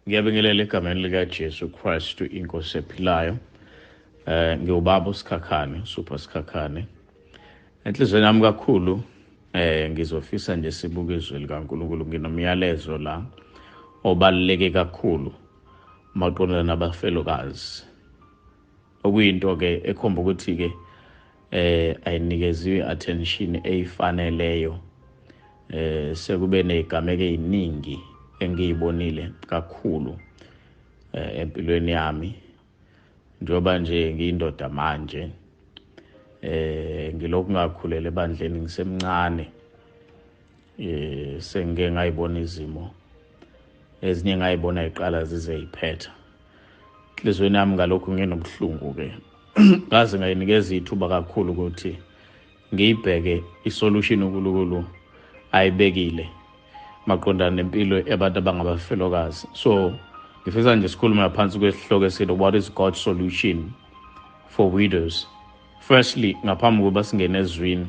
Ngiyabingelela egameni likaJesu Kristu inkosi ephilayo. Ngiwubaba uSikhakhane, Super Sikhakhane. Enhlizweni yami kakhulu ngizofisa nje sibuke izwi likaNkulunkulu, nginomyalezo la obaluleke kakhulu maqondana nabafelokazi. Okuyinto ke ekhomba ukuthi ke ayinikeziwe attention eyifaneleyo. Sekube nezigameko eziningi engiyibonile kakhulu empilweni yami, njengoba nje ngiyindoda manje. Ngilokhu ngakhulela ebandleni ngisemncane, sengike ngayibona izimo ezinye ngayibona iqala zize iphetha. Enhliziyweni yami ngalokhu nginobuhlungu ke, ngaze ngayinikeza ithuba kakhulu ukuthi ngiyibheke isolution uNkulunkulu ayibekile maqondana nempilo yabantu abangabafelokazi. So ngifisa nje sikhulume ngaphansi kwesihloko esithi what is God's solution for widows. Firstly, ngaphambi kokuba singene ezwini,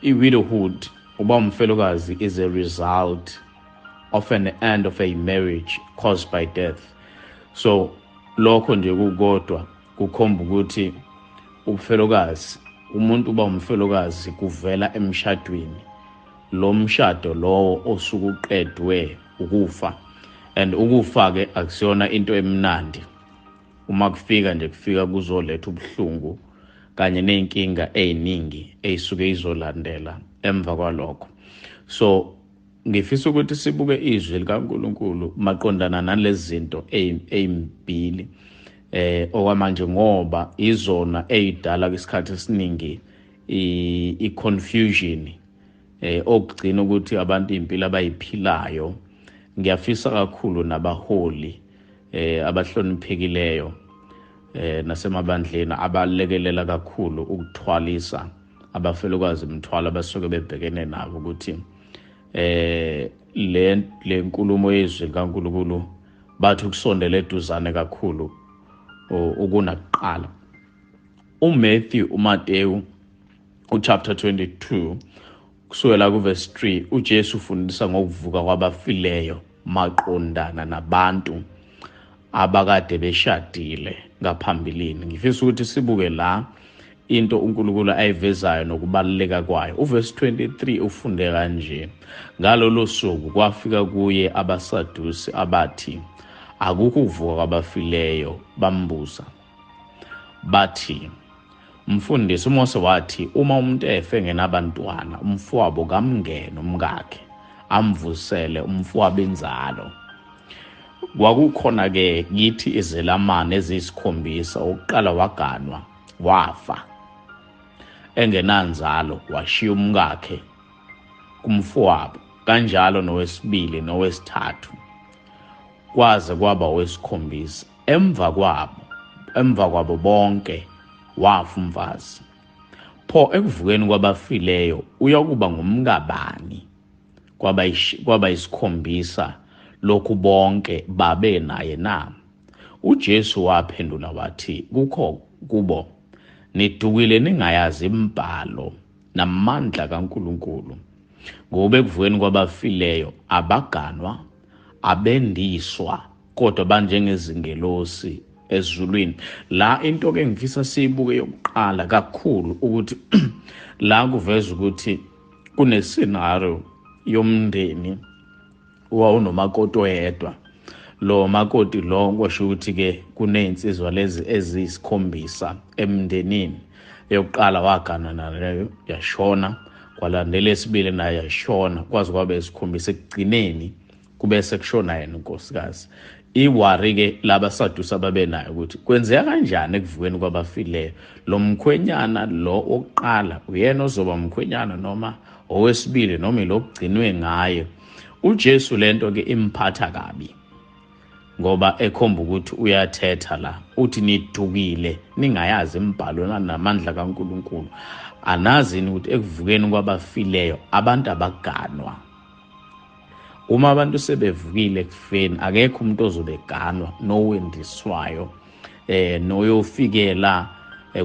i-widowhood, uba umfelokazi, is a result of an end of a marriage caused by death. So lokho nje kukodwa kukhomba ukuthi ubufelokazi, umuntu uba umfelokazi kuvela emshadweni, lo mshado lowo osuke uqedwe ukufa. And ukufa ke akusiyona into emnandi, uma kufika nje kufika kuzoletha ubuhlungu kanye nezinkinga eziningi ezisuke izolandela emva kwalokho. So ngifisa ukuthi sibuke izwi likaNkulunkulu maqondana nalezi zinto ezimbili okwamanje, ngoba izona ezidala isikhathi esiningi i-confusion okugcina ukuthi abantu impilo abayiphilayo. Ngiyafisa kakhulu nabaholi abahloniphekileyo nasemabandleni abalekelela kakhulu ukuthwalisa abafelokazi imithwalo abasuke bebhekene nabo, ukuthi le nkulumo yezwi likaNkulunkulu bathi ukusondela eduzane kakhulu ukunakuqala. uMatthew, uMateyu uchapter 22 kusukela kuverse 3, uJesu ufundisa ngokuvuka kwabafileyo maqondana nabantu abakade beshadile ngaphambilini. Ngifisa ukuthi sibuke la into uNkulunkulu ayivezayo nokubaluleka kwayo. Uverse 23 ufunde kanje: ngalolo suku kwafika kuye abaSadusi abathi akukho ukuvuka kwabafileyo, bambuza bathi, mfundisi, uMose wathi uma umuntu efe engenabantwana umfowabo kamngene umkakhe amvusele umfowabo inzalo. Kwakukhona ke kithi izelamane eziyisikhombisa, okokuqala waganwa wafa engenanzalo, washiya umkakhe kumfowabo, kanjalo nowesibili nowesithathu, kwaze kwaba owesikhombisa. Emva kwabo bonke wafa umfazi. Pho ekuvukeni kwabafileyo uyakuba ngumkabani kwaba isikhombisa lokhu bonke babe naye na? uJesu waphendula wathi kukho kubo, nidukile ningayazi imibhalo namandla kaNkulunkulu, ngoba ekuvukeni kwabafileyo abaganwa, abendiswa, kodwa banjengezingelosi ezulwini. La into ke ngifisa siyibuke yokuqala kakhulu ukuthi la kuveza ukuthi kune scenario yomndeni owawunomakoti oyedwa. Lo makoti lo kwasho ukuthi ke kunezinsizwa lezi eziyisikhombisa emndenini. Eyokuqala wagana nayo yashona, kwalandela esibili nayo yashona, kwaze kwabe isikhombisa. Ekugcineni kube sekushona yena unkosikazi. Iworry ke labaSadusi ababenayo ukuthi kwenzeka kanjani ekuvukeni kwabafileyo, lo mkhwenyana lo wokuqala uyena ozoba umkhwenyana noma owesibili noma ilokugcinwe ngaye. uJesu lento ke imphatha kabi, ngoba ekhomba ukuthi uyathetha la, uthi nidukile ningayazi imibhalo namandla kaNkulunkulu, anazini ukuthi ekuvukeni kwabafileyo abantu abaganwa. Uma abantu sebevukile ekufeni akekho umuntu ozobe eganwa nowendiswayo noyofikela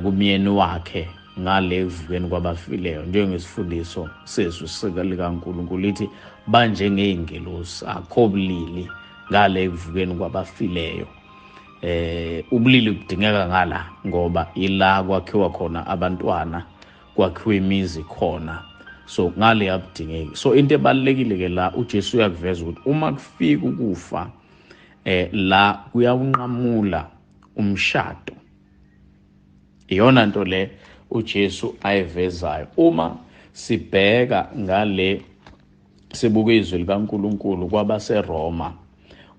kumyeni wakhe ngale ekuvukeni kwabafileyo, njengesifundiso sezwi likaNkulunkulu lithi banjengey'ngelosi, akho bulili ngale ekuvukeni kwabafileyo. Ubulili budingeka ngala ngoba ila kwakhiwa khona abantwana, kwakhiwa imizi khona, so ngale abudingeki. So into ebalulekile ke la uJesu uyakuveza ukuthi uma kufika ukufa la kuyawunqamula umshado. Iyona nto le uJesu ayivezayo. Uma sibheka ngale sibuka izwi likaNkulunkulu kwabaseRoma,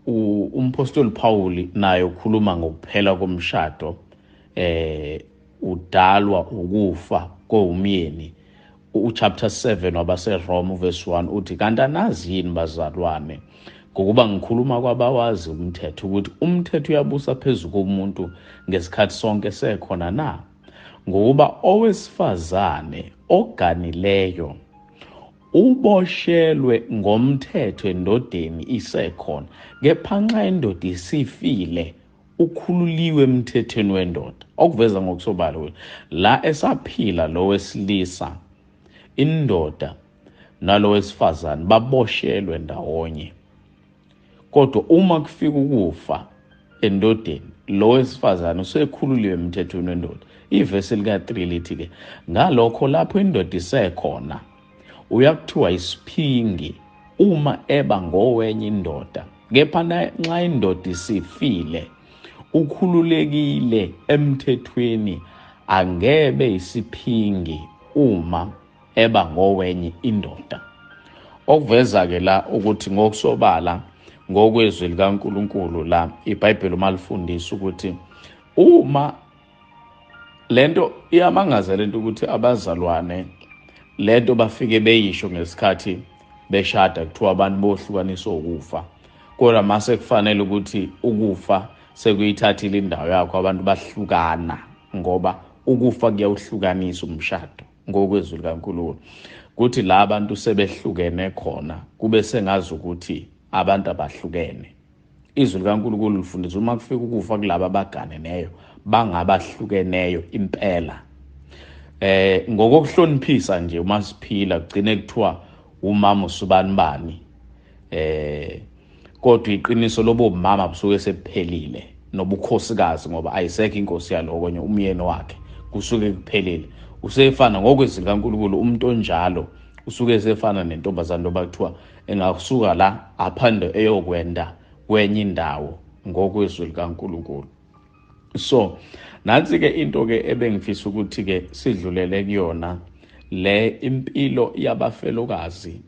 umpostoli Paul naye ukhuluma ngokuphela komshado, udalwa ukufa kowumyeni. Uchapter 7 wabaseRoma verse 1 uthi, kanti anazi yini bazalwane, ngokuba ngikhuluma kwabawazi umthetho, ukuthi umthetho uyabusa phezu komuntu ngesikhathi sonke sekhona na? Ngokuba owesifazane oganileyo uboshelwe ngomthetho endodeni isekhona, kepha nxa indoda isifile ukhululiwe emthethweni wendoda. Okuveza ngokusobala ukuthi la esaphila lo wesilisa, indoda nalo wesifazane baboshelwe ndawonye, kodwa uma kufika ukufa endodeni, lo wesifazane usekhululiwe emthethweni wendoda. Ivesi lika-3 lithi ke, ngalokho lapho indoda isekhona uyakuthiwa isiphingi uma eba ngowenye indoda, kepha nxa indoda isifile ukhululekile emthethweni, angebe isiphingi uma eba ngowenye indoda. Okuveza ke la ukuthi ngokusobala ngokwezwi likaNkulunkulu la iBhayibheli uma lifundisa ukuthi uma lento iyamangaza lento ukuthi abazalwane lento bafike beyisho ngesikhathi beshada, kuthiwa abantu bohlukaniswa ukufa, kodwa mase kufanele ukuthi ukufa sekuyithathile indawo yakho, abantu bahlukana ngoba ukufa kuyawuhlukanisa umshado ngokwezwi likaNkulunkulu. Kuthi la abantu sebehlukene khona kube sengazi ukuthi abantu abahlukene. Izwi likaNkulunkulu lifundisa uma kufika ukufa kulabo abaganeneyo bangabahlukeneyo impela. Ngokuhloniphisa nje uma siphila kugcine kuthiwa umama usubani bani, kodwa iqiniso lobo mama busuke sephelile nobukhosikazi, ngoba ayisekho inkosi yaloko umyeni wakhe kusuke kuphelile, usefana ngokwezwi likaNkulunkulu. Umuntu onjalo usuke sefana nentombazane loba kuthiwa engasuka la aphande eyokwenda kwenye indawo ngokwezwi likaNkulunkulu. So nansi ke into ke ebengifisa ukuthi ke sidlulele kuyona le impilo yabafelokazi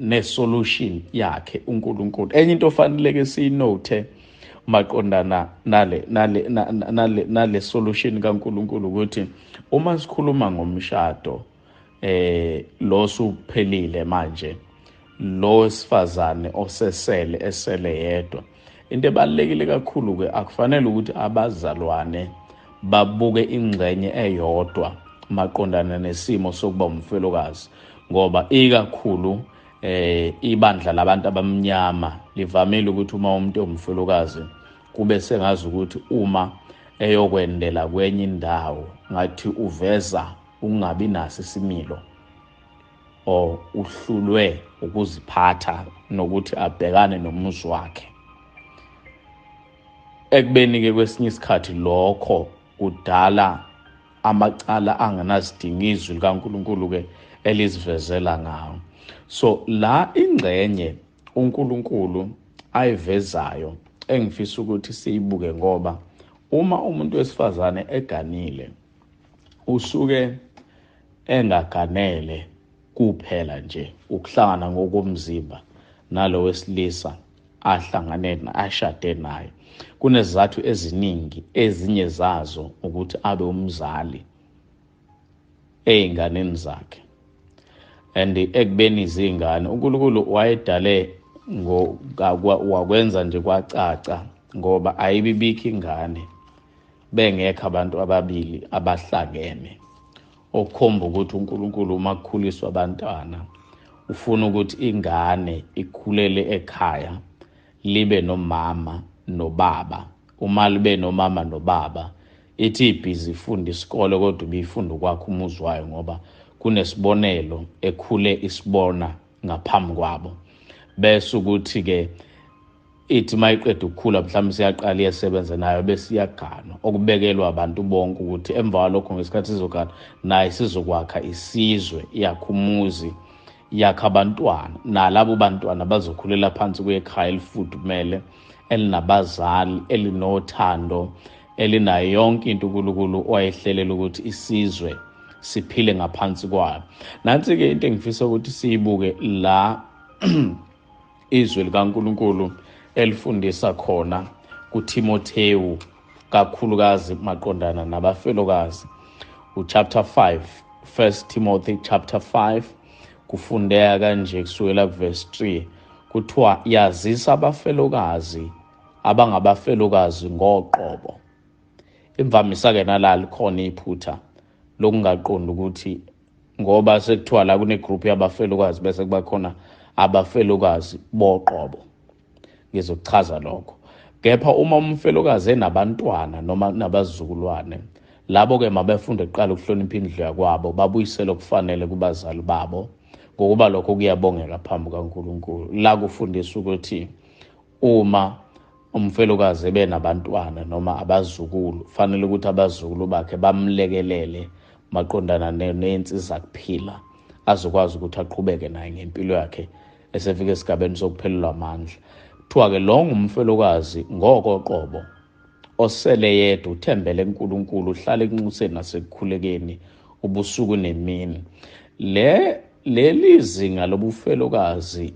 ne solution yakhe uNkulunkulu. Enye into ofanele ke siyinote maqondana nale nale nale nale solution kaNkulunkulu ukuthi uma sikhuluma ngomshado lo suphelile manje, lo wesifazane osesele esele yedwa, into ebalulekile kakhulu ke akufanele ukuthi abazalwane babuke ingxenye eyodwa maqondana nesimo sokuba umfelokazi, ngoba ikakhulu ibandla labantu abamnyama livamile ukuthi uma umuntu ewumfelokazi kube sengazi ukuthi uma eyokwendela kwenye indawo ngathi uveza ukungabi naso isimilo or uhlulwe ukuziphatha nokuthi abhekane nomuzi wakhe. Ekubeni ke kwesinye isikhathi lokho kudala amacala angenazidingo izwi likaNkulunkulu ke elizivezela ngawo. So la ingxenye uNkulunkulu ayivezayo engifisa ukuthi siyibuke, ngoba uma umuntu wesifazane eganile usuke engaganele kuphela nje ukuhlangana ngokomzimba nalo wesilisa ahlangane ashade naye. Kunezizathu eziningi, ezinye zazo ukuthi abe umzali ey'nganeni zakhe. And ekubeni izingane uNkulunkulu wayedale wakwenza nje kwacaca, ngoba ayibibikho ingane bengekho abantu ababili abahlangene, okukhomba ukuthi uNkulunkulu uma kukhuliswa abantwana ufuna ukuthi ingane ikhulele ekhaya libe nomama nobaba. Uma libe nomama nobaba, Ithi ibhizi ifunda isikole kodwa ibifunda ukwakha umuzi wayo, ngoba kunesibonelo ekhule isibona ngaphambi kwabo. Bese ukuthi ke ithi mayiqeda ukukhula mhlawumbe siyaqala iyasebenza nayo bese iyaganwa, okubekelwa abantu bonke ukuthi emva kwalokho ngesikhathi sizogana naye sizokwakha isizwe, yakha umuzi, yakha abantwana, nalabo bantwana bazokhulela phansi kwekhaya elifudumele, elinabazali, elinothando, elinayo yonke into uNkulunkulu owayehlelela ukuthi isizwe siphile ngaphansi kwayo. Nansi-ke into engifisa ukuthi siyibuke la izwi likaNkulunkulu elifundisa khona kuTimothewu, kakhulukazi maqondana nabafelokazi. Uchapter 5, 1 Timothy chapter 5, kufundeka kanje kusukela kuverse 3, kuthiwa yazisa abafelokazi abangabafelokazi ngoqobo. Imvamisa-ke nala likhona iphutha lokungaqondi ukuthi ngoba sekuthiwa la kunegroup yabafelokazi bese kuba khona abafelokazi boqobo. Ngizokuchaza lokho. Kepha uma umfelokazi enabantwana noma nabazukulwane, labo-ke mabefunde kuqala ukuhlonipha indlu yakwabo, babuyisele okufanele kubazali babo, ngokuba lokho kuyabongeka phambi kaNkulunkulu. La kufundisa ukuthi uma umfelokazi ebe nabantwana noma abazukulu, fanele ukuthi abazukulu bakhe bamlekelele maqondana nensiza kuphila, azokwazi ukuthi aqhubeke naye ngempilo yakhe esefika esigabeni sokuphelelwa amandla. Kuthiwa-ke lo ngumfelokazi ngokoqobo osele yedwa, uthembele kuNkulunkulu, uhlala ekunxuseni nasekukhulekeni ubusuku nemini. Leli zinga lobufelokazi,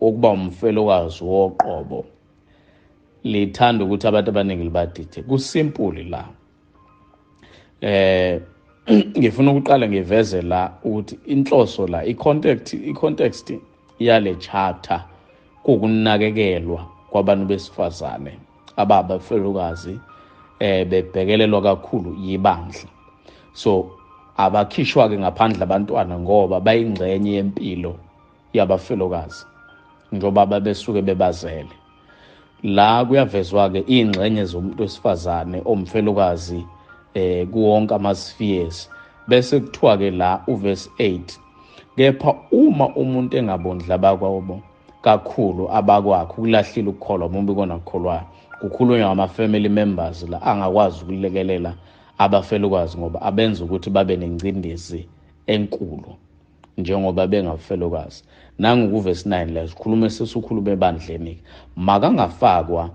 ukuba umfelokazi woqobo, lithanda ukuthi abantu abaningi libadide. Kusimple la. Ngifuna ukuqala ngiveze la ukuthi inhloso la, i-context yale chapter kukunakekelwa kwabantu besifazane ababafelokazi, bebhekelelwa kakhulu yibandla. So abakhishwa ke ngaphandle abantwana ngoba bayingxenye yempilo yabafelokazi, njengoba babesuke bebazele. La kuyavezwa ke ingxenye zomuntu wesifazane omfelokazi kuwonke ama-spheres. Bese kuthiwa ke la uverse 8, kepha uma umuntu engabondli abakwabo kakhulu abakwakhe, ukulahlile ukukholwa, mubi kona kukholwayo. Kukhulunywa ngama-family members la angakwazi ukulekelela abafelokazi ngoba abenza ukuthi babe nengcindezi enkulu njengoba bengafelokazi. Nangu kuverse 9 la sikhuluma, sesikhuluma ebandleni, makangafakwa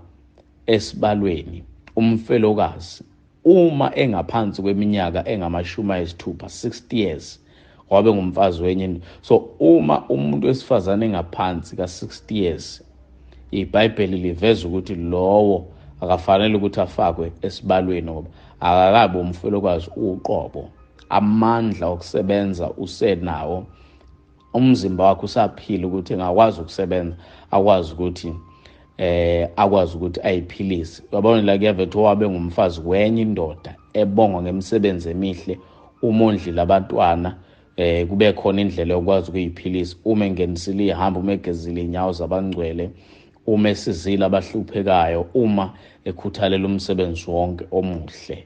esibalweni umfelokazi uma engaphansi kweminyaka engama-60, 60 years, wabe ngumfazi wenye. So uma umuntu wesifazane engaphansi ka-60 years, iBhayibheli liveza ukuthi lowo akafanele ukuthi afakwe esibalweni ngoba akakabi umfelokazi uqobo. Amandla okusebenza usenawo, umzimba wakhe usaphila ukuthi engakwazi ukusebenza, akwazi ukuthi akwazi ukuthi ayiphilise. Uyabona la kuyavetha owabe ngumfazi wenye indoda ebongwa ngemisebenzi emihle, umondlile abantwana, kube khona indlela yokwazi ukuyiphilisa, uma engenisile ihamba, uma egezile inyawo zabangcwele, uma esizile abahluphekayo, uma ekhuthalela umsebenzi wonke omuhle.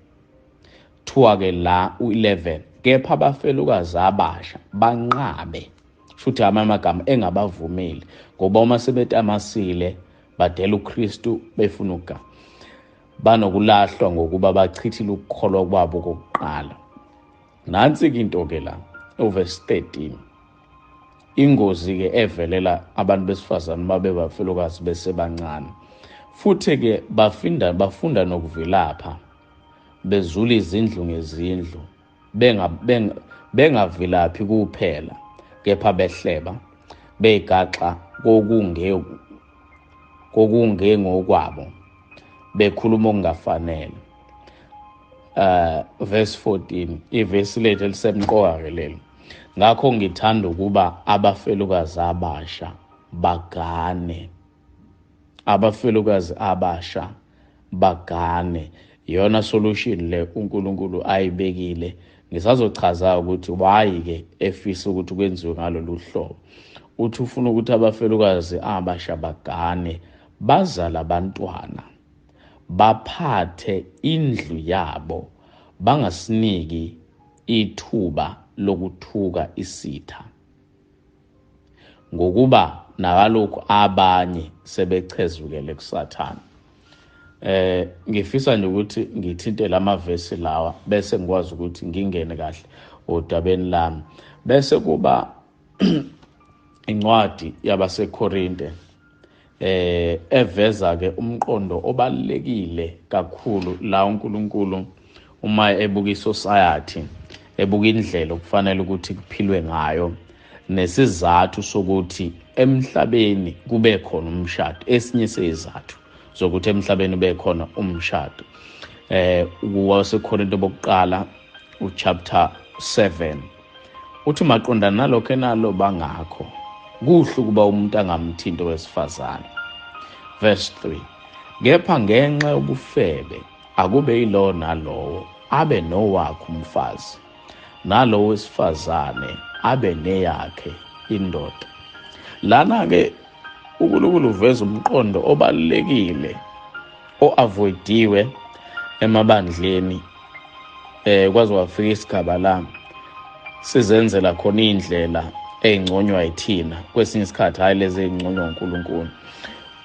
Kuthiwa-ke la u-11, kepha abafelokazi abasha banqabe, futhi amanye amagama engabavumeli, ngoba uma sebetamasile badela uKristu befuna ukugana, banokulahlwa ngokuba bachithile ukukholwa kwabo kokuqala. Nansi-ke into-ke la uverse 13, ingozi-ke evelela abantu besifazane babe bafelokazi besebancane, futhi-ke bafunda nokuvilapha, bezula izindlu ngezindlu, bengavilaphi kuphela, kepha behleba, beyigaxa kokungengokwabo, bekhuluma okungafanele. Verse 14, ivesi lethu elisemqoka ke leli. Ngakho ngithanda ukuba abafelokazi abasha bagane, abafelokazi abasha bagane. Iyona solution le uNkulunkulu ayibekile. Ngisazochaza ukuthi why ke efisa ukuthi kwenziwe ngalolu hlobo. Uthi ufuna ukuthi abafelokazi abasha bagane, bazala abantwana, baphathe indlu yabo, bangasiniki ithuba lokuthuka isitha, ngokuba nakalokhu abanye sebechezukele kuSathane. Ngifisa nje ukuthi ngithinte lamavesi lawa bese ngikwazi ukuthi ngingene kahle odabeni lami. Bese kuba incwadi yabaseKorinte eveza ke umqondo obalekile kakhulu la uNkulunkulu uma ebuka isociety, ebuka indlela okufanele ukuthi kuphilwe ngayo, nesizathu sokuthi emhlabeni kube khona umshado. Esinye sezizathu zokuthi emhlabeni ube khona umshado, waseKorinte bokuqala uchapter 7 uthi maqondana nalokho enalo bangakho kuhle ukuba umuntu angamthinto wesifazane. Verse 3, kepha ngenxa yobufebe akube yilowo nalowo abe nowakhe umfazi, nalowo wesifazane abe neyakhe indoda. Lana ke uNkulunkulu uveza umqondo obalekile oavoidiwe emabandleni, kwaze wafika isigaba la sizenzela khona indlela eyingconywa yithina, kwesinye isikhathi hayi lezi eyingconywa uNkulunkulu.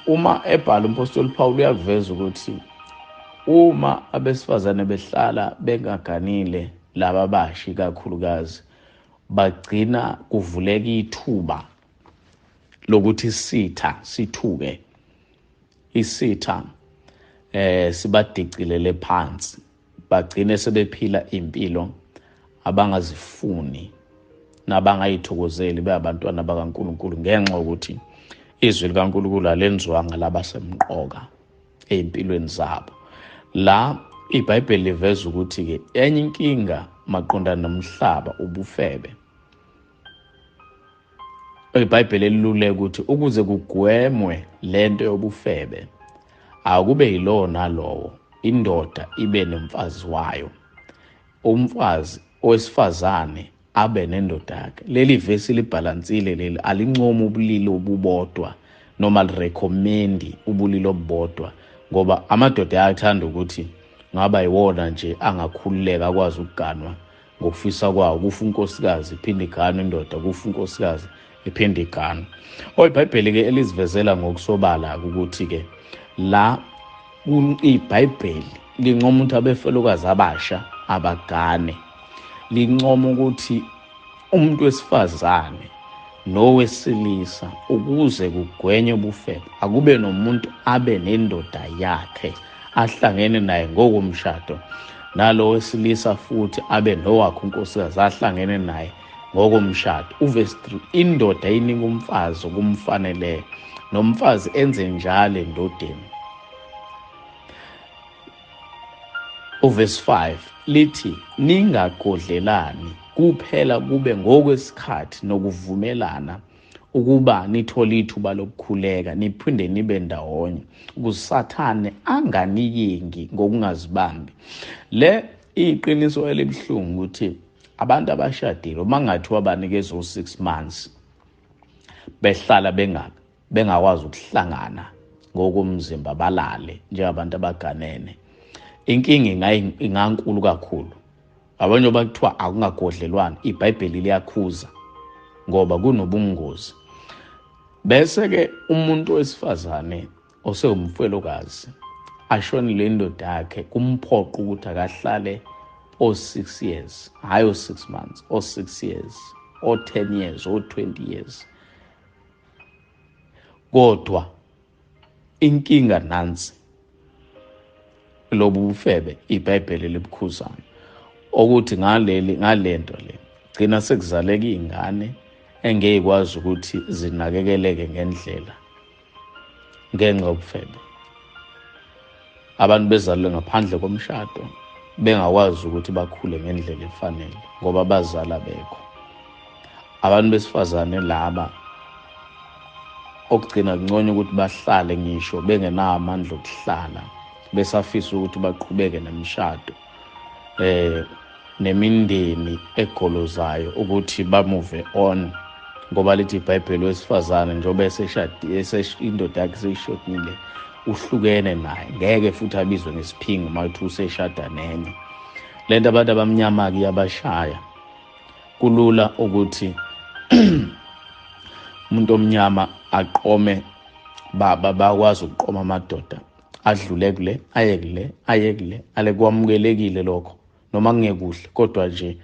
Uma ebhala umpostoli Paul uyakuveza ukuthi uma abesifazane behlala bengaganile laba bashi kakhulukazi, bagcina kuvuleka ithuba lokuthi isitha sithuke, isitha sibadicilele phansi, bagcine sebephila impilo abangazifuni nabangayithokozeli beyabantwana bakaNkulunkulu, ngenxa yokuthi izwi likaNkulunkulu alenziwanga labasemqoka empilweni zabo. La iBhayibheli liveza ukuthi ke enye inkinga maqondana nomhlaba ubufebe. iBhayibheli eliluleka ukuthi ukuze kugwemwe lento yobufebe akube yilowo nalowo indoda ibe nomfazi wayo, umfazi owesifazane abe nendoda yakhe. Leli vesi libhalansile leli, alincomi ubulili obubodwa noma lirecommend ubulili obubodwa, ngoba amadoda ayathanda ukuthi ngaba yiwona nje angakhululeka akwazi ukuganwa ngokufisa kwawo, kufa unkosikazi iphinde iganwe indoda, kufa unkosikazi iphinde iganwe. IBhayibheli ke elizivezela ngokusobala ukuthi ke la iBhayibheli lincoma ukuthi abefelokazi abasha abagane, lincoma ukuthi umuntu wesifazane nowesilisa ukuze kugwenywe ubufebe akube nomuntu abe nendoda yakhe ahlangene naye ngokomshado, nalo wesilisa futhi abe nowakhe unkosikazi ahlangene naye ngokomshado. Uverse 3, indoda inika umfazi okumfaneleyo nomfazi enze njalo endodeni. Uverse 5 lithi ningagodlelani kuphela kube ngokwesikhathi nokuvumelana ukuba nithole ithuba lokukhuleka niphinde nibe ndawonye, ukusathane anganiyengi ngokungazibambi. Le iqiniso elibuhlungu ukuthi abantu abashadile uma ngathiwa banikeza u6 months behlala bengakwazi ukuhlangana ngokomzimba balale njengabantu abaganene, inkinga ingankulu kakhulu. Abanye bakuthiwa akungagodlelwana, iBhayibheli liyakhuza ngoba kunobungozi. Bese ke umuntu wesifazane osewumfelokazi ashonele indoda yakhe, kumphoqa ukuthi akahlale o6 years, hayi o6 months, o6 years, o10 years, o20 years. Kodwa inkinga nansi, lobu bufebe iBhayibheli libukhuzayo, ukuthi ngalento le gcina sekuzaleka izingane engeyikwazi ukuthi zinakekeleke ngendlela ngenxa yobufebe. Abantu bezalwe ngaphandle komshado bengakwazi ukuthi bakhule ngendlela efanele ngoba bazala bekho. Abantu besifazane laba okugcina kunconywa ukuthi bahlale ngisho bengenawo amandla okuhlala, besafisa ukuthi baqhubeke nemishado nemindeni egolozayo ukuthi bamove on, ngoba lithi iBhayibheli wesifazane njengoba eseshadile indoda yakhe seyishonile uhlukene naye, ngeke futhi abizwe ngesiphingi uma uthi useshada nenye. Lento abantu abamnyama ke iyabashaya. Kulula ukuthi umuntu omnyama aqome, bakwazi ukuqoma amadoda adlule kule, aye kule, aye kule, ale kwamukelekile lokho noma kungekuhle, kodwa nje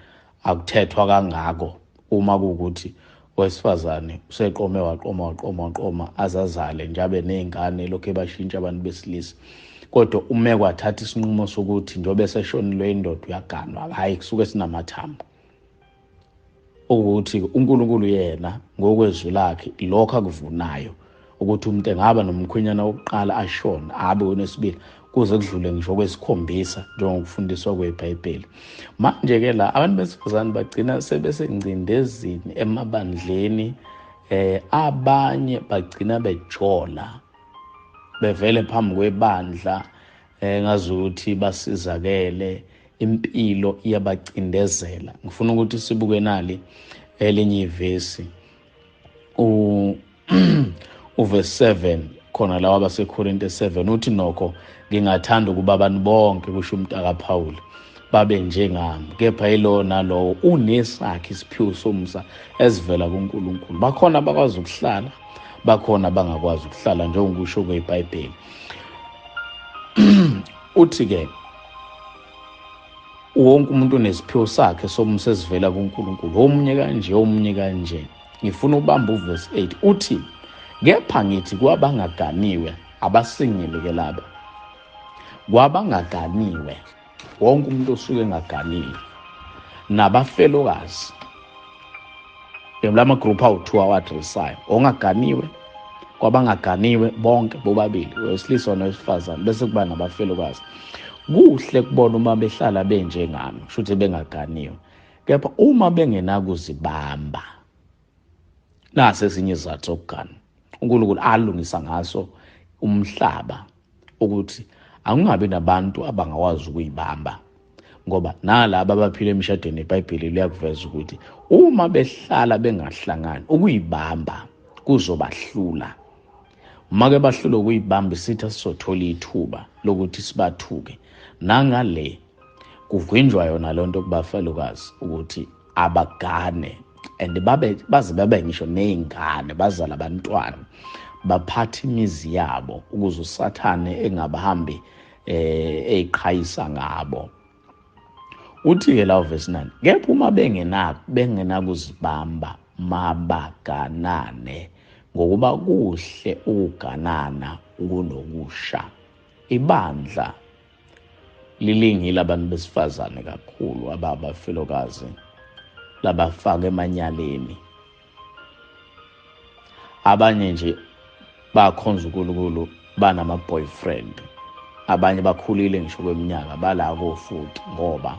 akuthethwa kangako uma kuwukuthi wesifazane useqome waqoma waqoma waqoma azazale nje abe ney'ngane lokhu ebashintsha abantu besilisa. Kodwa uma kwathatha isinqumo sokuthi njengoba eseshonilwe indoda uyaganwa, hhayi kusuke sinamathambo. Ukuthi uNkulunkulu yena ngokwezwi lakhe lokho akuvunayo ukuthi umuntu engaba nomkhwenyana wokuqala ashone abe onesibili kuze kudlule ngisho kwesikhombisa njengokufundiswa kweBhayibheli. Manje-ke la abantu besifazane bagcina sebesengcindezini emabandleni, abanye bagcina bejola bevele phambi kwebandla ngazukuthi basizakele, impilo iyabacindezela. Ngifuna ukuthi sibuke nali elinye ivesi, uverse 7 khona lawa abaseKorinte 7, uthi nokho ngingathanda ukuba abantu bonke, kusho umntaka Paul, babe njengami, kepha yilowo nalowo unesakhe isiphiwo somusa esivela kuNkulunkulu. Bakhona abakwazi ukuhlala, bakhona abangakwazi ukuhlala njengokusho kweBhayibheli. Uthi-ke wonke umuntu unesiphiwo sakhe somusa esivela kuNkulunkulu, omunye kanje, omunye kanje. Ngifuna ukubamba uverse 8, uthi kepha ngithi kwabangaganiwe, abasingile ke laba, kwabangaganiwe, wonke umuntu osuke engaganile, nabafelokazi, lama group awu2 awadressayo, ongaganiwe, kwabangaganiwe bonke bobabili, wesilisa nowesifazane, bese kuba nabafelokazi. Kuhle kubona uma behlala benjengami, kusho ukuthi bengaganiwe, kepha uma bengenakuzibamba, nase esinye isizathu sokugana uNkulunkulu alungisa ngaso umhlaba ukuthi akungabi nabantu abangakwazi ukuyibamba, ngoba nalaba abaphila emshadweni iBhayibheli liyakuveza ukuthi uma behlala bengahlangani ukuyibamba kuzobahlula. Uma ke bahlula ukuyibamba, isitha sizothola ithuba lokuthi sibathuke. Nangale kugwinjwa yona lonto kubafelokazi ukuthi abagane and babe baze babe ngisho nezingane, bazala abantwana, baphathe imizi yabo ukuze uSathane engabahambi eyiqhayisa ngabo. Uthi ke la verse 9, kepha uma bengenakuzibamba mabaganane, ngokuba kuhle ukuganana kunokusha. Ibandla lilingile abantu besifazane kakhulu ababafelokazi labafaka emanyaleni. Abanye nje bakhonza uNkulunkulu banama boyfriend, abanye bakhulile ngisho kweminyaka bala ko-40 ngoba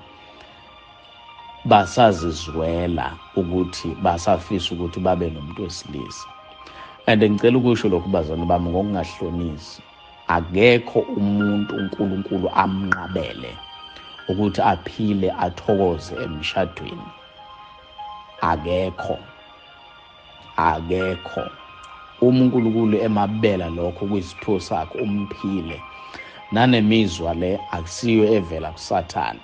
basazizwela ukuthi basafisa ukuthi babe nomuntu wesilisa. And ngicela ukusho lokhu bazalwane bami ngokungahlonisi, akekho umuntu uNkulunkulu amnqabele ukuthi aphile athokoze emshadweni. Akekho, akekho. Uma uNkulunkulu emabela lokho kuyisiphiwo sakhe umphile. Nanemizwa le akusiyo evela kuSathane.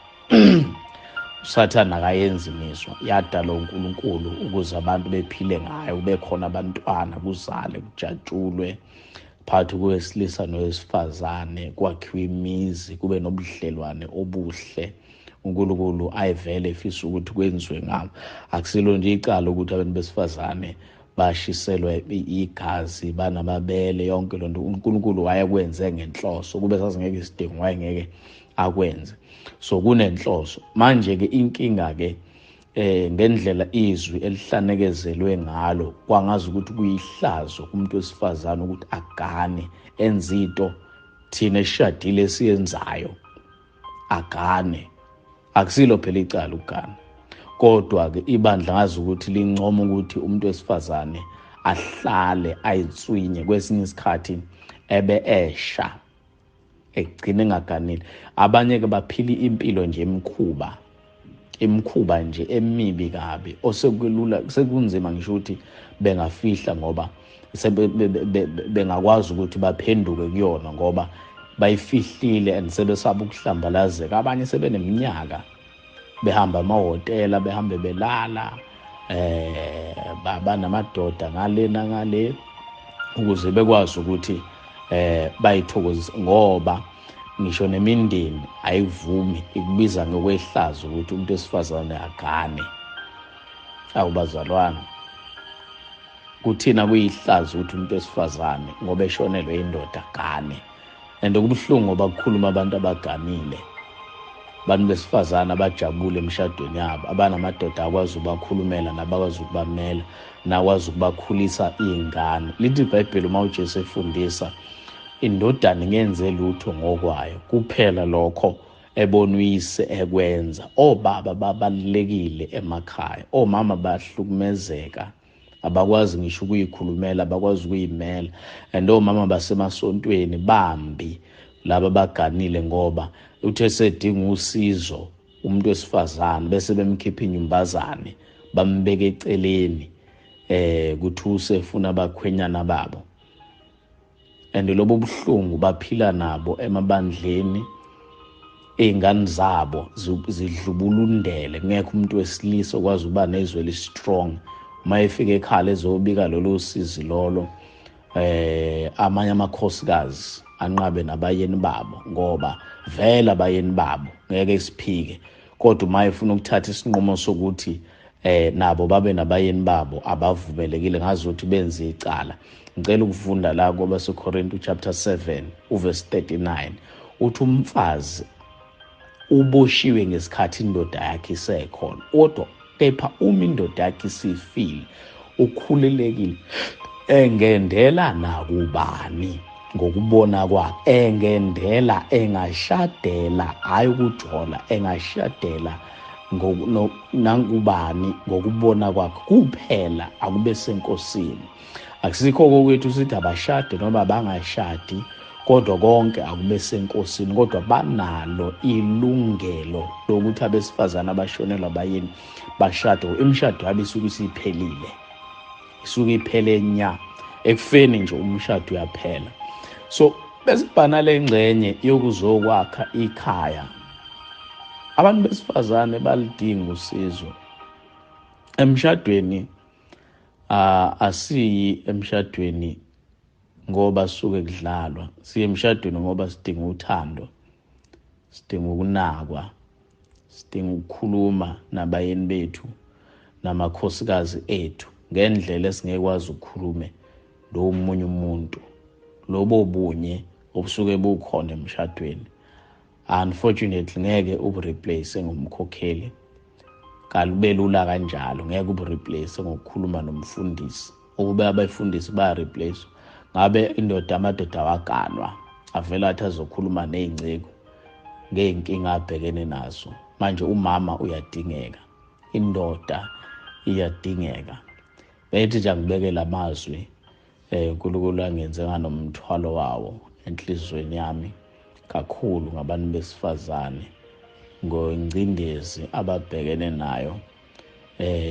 uSathane akayenzi imizwa, yadala uNkulunkulu ukuze abantu bephile ngayo, kube khona abantwana, kuzale, kujatshulwe phakathi kwesilisa nowesifazane, kwakhiwe imizi, kube nobudlelwane obuhle. uNkulunkulu ayivele efisa ukuthi kwenziwe ngabo. Akusilo nje icala ukuthi abantu besifazane bashiselwe igazi, banamabele, yonke lonto uNkulunkulu wayekwenze ngenhloso. Kube sasingeke isidingo wayengeke akwenze. So kunenhloso. Manje ke inkinga ke ngendlela izwi elihlanekezelwe ngalo, kwangazi ukuthi kuyihlazo kumuntu wesifazane ukuthi agane enze into thina esishadile esiyenzayo, agane. Akusilo phela icala ukugana, kodwa ke ibandla ngazi ukuthi lincoma ukuthi umuntu wesifazane ahlale ayitswinye, kwesinye isikhathi ebe esha egcine engaganile. Abanye ke baphila impilo nje emkhuba, imkhuba nje emibi kabi, osekulula sekunzima ngisho ukuthi bengafihla ngoba Bengakwazi ukuthi baphenduke kuyona ngoba bayifihlile and sebesaba ukuhlambalazeka. Abanye sebeneminyaka behamba amahhotela, behambe belala, banamadoda ngale nangale ukuze bekwazi ukuthi bayithokozise, ngoba ngisho nemindeni ayivumi, ikubiza ngokwehlazo ukuthi umuntu wesifazane agane. Awubazalwane, kuthina kuyihlazo ukuthi umuntu wesifazane ngoba eshonelwe indoda agane. And kubuhlungu ngoba kukhuluma abantu abaganile, abantu besifazane abajabule emshadweni yabo, abanamadoda akwazi ukubakhulumela nabakwazi ukubamela nakwazi ukubakhulisa iy'ngane. Lithi iBhayibheli uma uJesu efundisa, indodana ingenze lutho ngokwayo, kuphela lokho ebona uyise ekwenza. Obaba babalulekile emakhaya, omama bahlukumezeka, abakwazi ngisho ukuyikhulumela, abakwazi ukuyimela. And omama basemasontweni bambi laba baganile, ngoba uthe sedinga usizo umuntu wesifazane bese bemkhipha inyumbazane bambeke eceleni, kuthi usefuna abakhwenyana babo. And lobo buhlungu baphila nabo emabandleni, iy'ngane zabo zidlubulundele, kungekho umuntu wesilisa okwazi ukuba nezwi eli-strong uma efika ekhaya ezobika lolo sizi lolo. Amanye amakhosikazi anqabe nabayeni babo, ngoba vele abayeni babo ngeke siphike, kodwa uma efuna ukuthatha isinqumo sokuthi nabo babe nabayeni babo abavumelekile, ngazi ukuthi benze icala. Ngicela ukufunda la kwabaseKorinto chapter 7 uverse 39, uthi umfazi uboshiwe ngesikhathi indoda yakhe isekhona, kodwa kepha uma indoda yakhe isifile ukhululekile, engendela nakubani ngokubona kwakhe, engendela, engashadela, hayi ukujola, engashadela nangubani ngokubona kwakhe kuphela, akube senkosini. Akusikho kokwethu sithi abashade noma bangashadi, kodwa konke akube senkosini. Kodwa banalo ilungelo lokuthi abesifazane abashonelwa abayeni bashade. Imishado yabo isuke isiphelile, isuke iphele nya. Ekufeni nje umshado uyaphela. So besibhana le ngxenye yokuzokwakha ikhaya. Abantu besifazane balidinga usizo emshadweni. Asiyi emshadweni ngoba suke kudlalwa, siye emshadweni ngoba sidinga uthando, sidinga ukunakwa, sidinga ukukhuluma nabayeni bethu namakhosikazi ethu ngendlela esingekwazi ukukhulume lo munye umuntu. Lobo bunye obusuke bukhona emshadweni unfortunately ngeke ubureplace ngomkhokheli, kalube lula kanjalo, ngeke ubureplace ngokukhuluma nomfundisi. Ukube abefundisi baya replace, ngabe indoda amadoda awaganwa, avela athi azokhuluma ney'nceku ngey'nkinga abhekene nazo. Manje umama uyadingeka, indoda iyadingeka. Bethi nje angibeke lamazwi, uNkulunkulu angenze nganomthwalo wawo enhliziyweni yami kakhulu ngabantu besifazane ngengcindezi ababhekene nayo.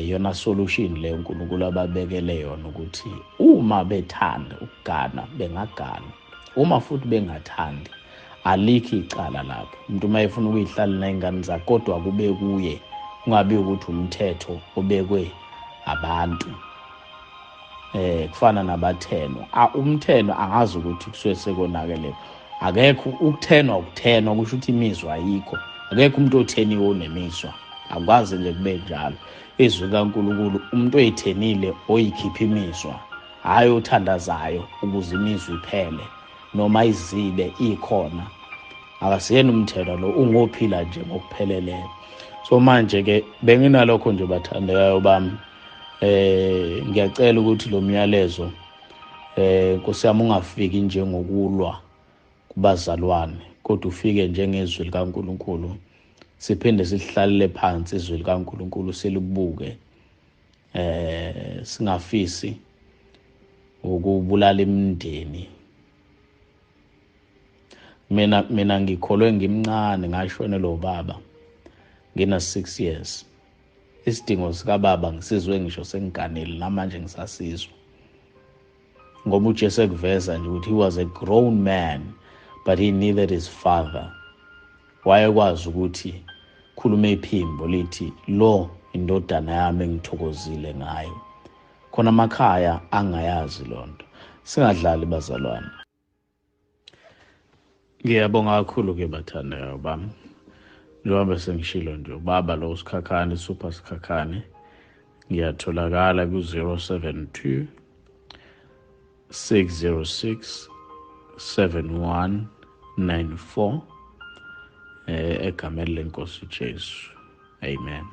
Yona solution le uNkulunkulu ababekele yona, ukuthi uma bethanda ukugana bengagana, uma futhi bengathandi alikho icala lapho. Umuntu uma efuna ukuyihlala ney'ngane zakhe, kodwa kube kuye, kungabi ukuthi umthetho obekwe abantu. Kufana nabathenwa, umthenwa angazi ukuthi kusuke sekonakele. Akekho ukuthenwa, ukuthenwa kusho ukuthi imizwa ayikho. Akekho umuntu otheniwe onemizwa, akwazi nje kube njalo. Izwi kaNkulunkulu, umuntu oyithenile oyikhipha imizwa, hhayi othandazayo ukuze imizwa iphele noma izibe ikhona. Akasiyena umthelwa lo, ungophila nje ngokupheleleyo. So manje ke benginalokho nje bathandekayo bami. Ngiyacela ukuthi lo myalezo Nkosi yami ungafiki njengokulwa kubazalwane, kodwa ufike njengezwi likaNkulunkulu. Siphinde sihlalele phansi izwi likaNkulunkulu, silibuke, singafisi ukubulala imindeni. Mina ngikholwe ngimncane, ngashonelwa ubaba ngina 6 years. Isidingo sikababa ngisizwe ngisho sengiganile, namanje ngisasizwa. Ngoba uJesu ekuveza nje ukuthi he was a grown man, but he needed his father. Wayekwazi ukuthi khuluma iphimbo lithi, lo indodana yami engithokozile ngayo. Khona amakhaya angayazi lonto. Singadlali, bazalwane. Ngiyabonga kakhulu ke, bathandekayo bami. Njengoba sengishilo nje, ubaba lo uSikhakhane, Super Sikhakhane, ngiyatholakala ku-072 606 7194, egameni lenkosi uJesu. Amen.